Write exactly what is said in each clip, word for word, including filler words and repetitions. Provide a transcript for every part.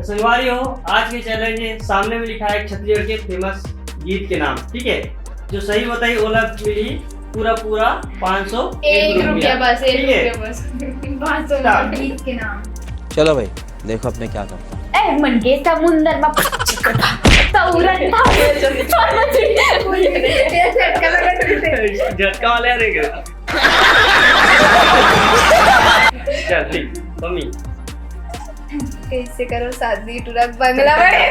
संगवारी हो, आज के चैलेंज है, सामने में लिखा है छत्तीसगढ़ के फेमस गीत के नाम, ठीक है? जो सही बताई ओला मिली पूरा पूरा पाँच सौ एक रुपया बस, एक ठीक है? रुपया बस। पाँच सौ Start। गीत के नाम। चलो भाई, देखो अब मैं क्या करता हूँ। ए मन के समुंदर में तौरन था। झटका वाले आ रहे क्या? चल ठीक, मम्मी। कैसे करो शादी टूरा बंगला बने।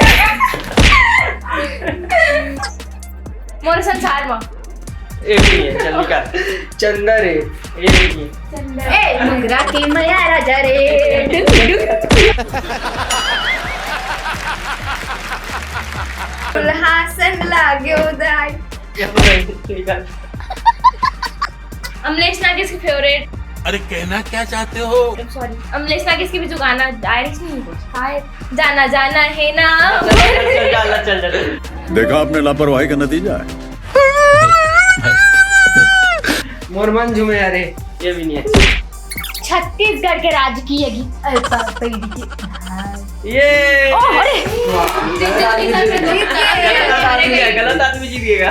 मोर संसार में। एक भी है, चल निकाल। चंदा रे। एक भी है। ए मुगरा के मया राजा रे। दुल्हा संग लाग्यो दाई। निकाल। अमलेश नागेश की फेवरेट। अरे कहना क्या चाहते हो? सॉरी, अमलेश नागेश की भी जो गाना आयरिश नहीं कुछ आए। जाना जाना है ना। चल चल चल चल चल। देखा आपने लापरवाही का नतीजा है। मोर मन झूमे अरे। ये भी नहीं है। छत्तीसगढ़ के राजकीय गीत अ, प- पीढ़ी के ये ओ, अरे गलत आदमी है, गलत आदमी जीत गया।